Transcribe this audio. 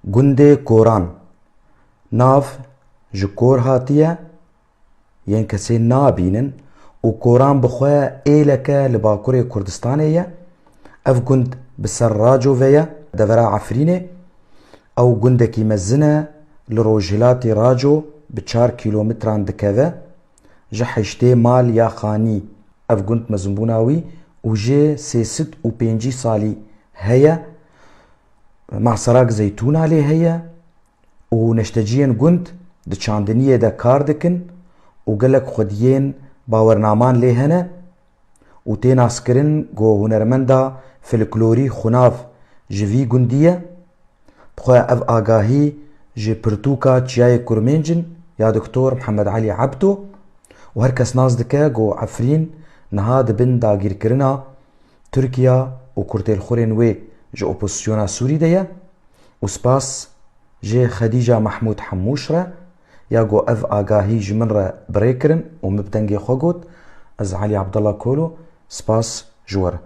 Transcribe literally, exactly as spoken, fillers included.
Gundê Koran, nav ji kor hatiye, yên kesê nabînin û Koran bi xwe êleke li Bakurê Kurdistanê ye. Ev gund bi ser Raco ve ye, devera Efrînê. Ew gundekî mezin e, li rojhilatî Raco bi çar kîlometran dikeve. Ji heştê mal ya xanî ev gund mezinbûna wî û jê sê sed û pêncî salî heye. Maserak zeytûna lê heye û neşteciyên gund di çandiniyê de kar dikin û gelek xwediyên bawernaman lê hene û tê naskirin ku hunermenda folklorî xunav ji vî gundî ye. Bi xwe ev agahî ji pirtûka Çiyayê Kurmêncin ya Doktor Mihemed Elî Ebdo û her kes nas dike ku Efrîn niha di bin dagîrkirina Tirkiya û kurtêlxurên wê ji opozîsyona Sûrî de ye û spas jê Xedîca Mehmûd Hemûş re ya ku ev agahî ji min re bi rê kirin û min bi dengê xwe got. Ez Elî Abdullah Kolo, spas ji we re.